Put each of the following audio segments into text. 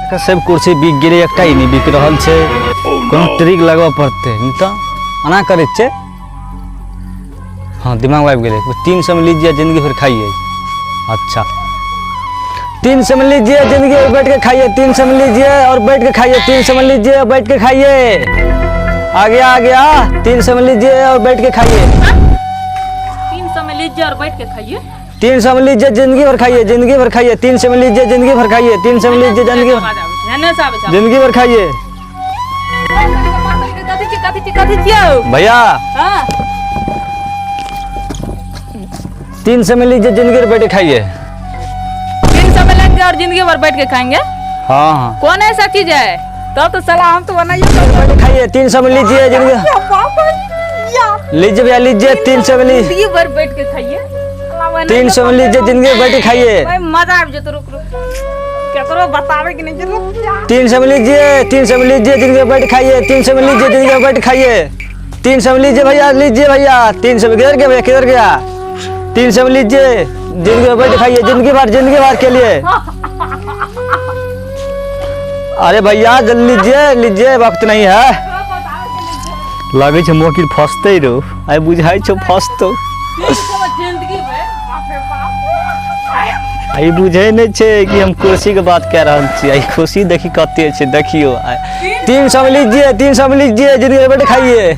एकर सब कुर्सी बिक गेलै, एकटा ई नहि बिक रहल छै। कोनो ट्रिक लगबऽ पड़तै, नहि तऽ एना करै छै। हाँ, दिमाग आबि गेलै। 300 में लीजिए, जिंदगी भर खाइए। अच्छा, 300 में लीजिए, जिंदगी भर बैठ के खाइए। 300 में लीजिए और बैठ के खाइए। 300 में लीजिए और बैठ के खाइए। आ गया, आ गया। 300 में लीजिए और बैठ के खाइए। 300 में लीजिए और बैठ के खाइए। 300 में लीजिए, जिंदगी भर खाइए, जिंदगी भर खाइए। 300 में लीजिए, जिंदगी भर खाइए। 300 में लीजिए, जिंदगी भर, आवाज आबै छै, एने से आबै छै। जिंदगी भर खाइए। कथी छी, कथी छी, कथी छियौ? भैया। हाँ। 300 में लीजिए, जिंदगी भर बैठ के खाइए। 300 में लेंगे और जिंदगी भर बैठ के खाएंगे? हाँ हाँ। कौन ऐसा चीज है? तब तो साला हम तो बनाइए। बैठ के खाइए। 300 में लीजिए, जिंदगी लीजिए भैया, लीजिए। 300 में लीजिए। जिंदगी भर बैठ के खाइए। 300 में लीजिए, जिंदगी भर बैठ के खाइए। भाई, मजा आबि जेतौ। रुक रुक, केकरो बताबे के नहीं छै, रुक जा। 300 में लीजिए, 300 में लीजिए, जिंदगी भर बैठ के खाइए। 300 में लीजिए, जिंदगी भर बैठ के खाइए। 300 में लीजिए भैया, लीजिए भैया। 300 में किधर गया भैया, किधर गया? 300 में लीजिए, जिंदगी भर बैठ के खाइए, जिंदगी भर, जिंदगी भर के लिए। अरे भैया, जल्दी लीजिए, लीजिए, वक्त नहीं है। लगे छै मोकिर फसते रो, आइ बुझाइ छौ फसतो। जिंदगी भर, बाप रे बाप। आ ई बुझै नहि छै कि हम कुर्सी के बात कए रहल छी। आ ई खुशी देखी कते छै, देखियो। 300 में लीजिए, 300 में लीजिए, जिंदगी भर बैठ खाइए।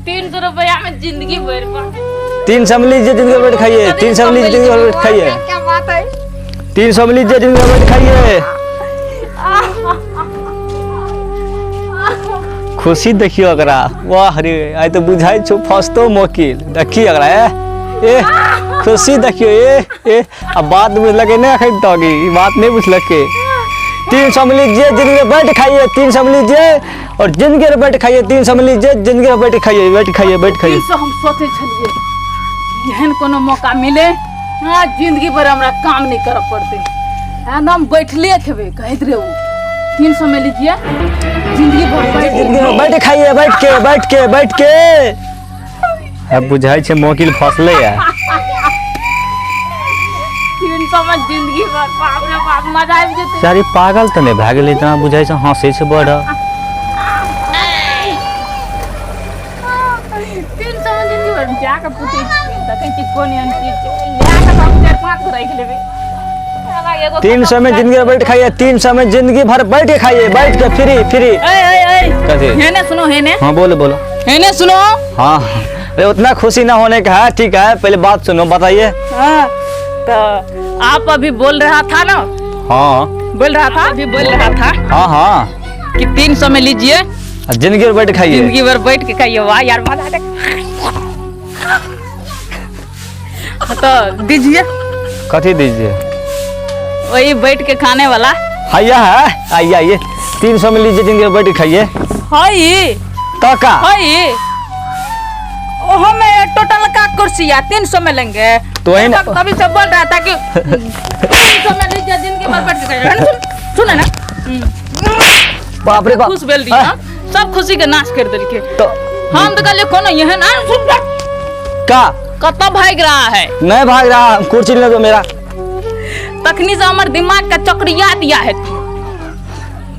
300 रुपया में जिंदगी भर, बाप। 300 में लीजिए, जिंदगी भर बैठ खाइए। 300 में लीजिए, जिंदगी भर बैठ खाइए। क्या बात है! 300 में लीजिए, जिंदगी भर बैठ खाइए। खुशी देखियो एकरा। वाह रे, आइ तऽ बुझाइ छौ फसतो मोकिल। देखी एकरा, ए ए, खुशी देखियो। ए ए, आ बात बुझलकै नहि अखन तक, ई बात नहि बुझलकै। 300 में लीजिए, जिंदगी भर बैठ खाइए। 300 में लीजिए और जिंदगी भर बैठ खाइए। 300 में लीजिए, जिंदगी भर बैठ खाइए, बैठ खाइए, बैठ खाइए। 300 हम सोचै छलियै एहन कोनो मौका मिले, हाँ, जिंदगी भर हमरा काम नहीं करऽ पड़तै, एकदम बैठले खेबै। कहैत रहे ओ 300 में लीजिए, जिंदगी भर बैठ। जिंदगी भर बैठ खाइए, बैठ के, बैठ के, बैठ के। अब बुझाइ छै मोकिल फसले या। 300 में जिंदगी भर, बाप रे बाप, मजा आबि जेतै। सारी पागल तऽ नहि भए गेलै? इतना बुझाइ छै हँसै छै बड़। 300 में जिंदगी भर। जाके पूछै छी, देखै छी कोन एहन चीज छै। लए कऽ तऽ हम चारि पाँच गो राखि लेबै। साला एगो 300 में जिंदगी भर बैठ खाइए। 300 में जिंदगी भर बैठ के खाइए, बैठ के, फ्री फ्री। ए ए ए। कथी? हेने सुनो, हेने। हाँ, बोलो बोलो। हेने सुनो। हाँ, अरे उतना खुशी ना होने का है। ठीक है, पहले बात सुनो, बताइए। हाँ, तो आप अभी बोल रहा था ना? हाँ। बोल रहा था, अभी बोल रहा था हाँ हाँ कि 300 में लीजिए आ जिंदगी भर बैठ खाइए। जिंदगी भर बैठ के खाइए। वाह यार, मजा आ गया। तो दीजिए। कथी दीजिए? वही बैठ के खाने वाला। हैया है, आइए आइए। 300 में लीजिए, जिंदगी भर बैठ के खाइए। हई? तो का? हई, ओहो में टोटल का कुर्सी है, 300 में लेंगे? तो वही ना। तभी से बोल रहा था कि 300 में लीजिए, जिंदगी भर बैठ के खाइए। सुन, सुन ना। बाप रे बाप। खुश भेल रही हम, सब खुशी के नाश कर देलके। तो हम तो कहलिए कोनो एहन आ, सुन ना। का? कतऽ भागि रहा है? नहीं भाग रहा, कुर्सी ले दो मेरा। तखनी से हमर दिमाग के चक्रिया दिया है तू।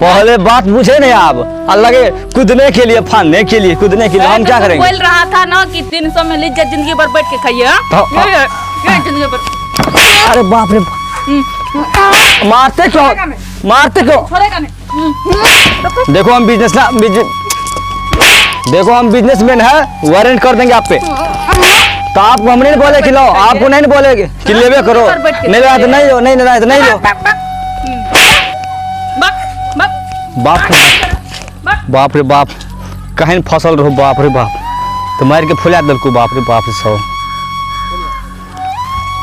पहले बात पूछे नहीं आप, और लगे कूदने के लिए, फांदने के लिए, कूदने के लिए। हम क्या तो करेंगे? बोल रहा था ना कि 300 में लीजिए, जिंदगी भर बैठ के खाइए, हाँ? ये जिंदगी भर। अरे बाप रे बाप। मारते क्यों, मारते क्यों? छोड़ेगा नहीं। देखो, हम बिजनेस ना देखो, हम बिजनेसमैन है, वारंट कर देंगे आप पे। तो आपको हम नहीं बोले कि लो, आपको नहीं बोले कि लेबे करो। नहीं लेना तो नहीं लो, नहीं लेना है तो नहीं लो। बक बक बक। बाप रे बक। बाप रे बाप, कहीं फसल रहो। बाप रे बाप, तो मार के फुला देलको। बाप रे बाप रे, सब।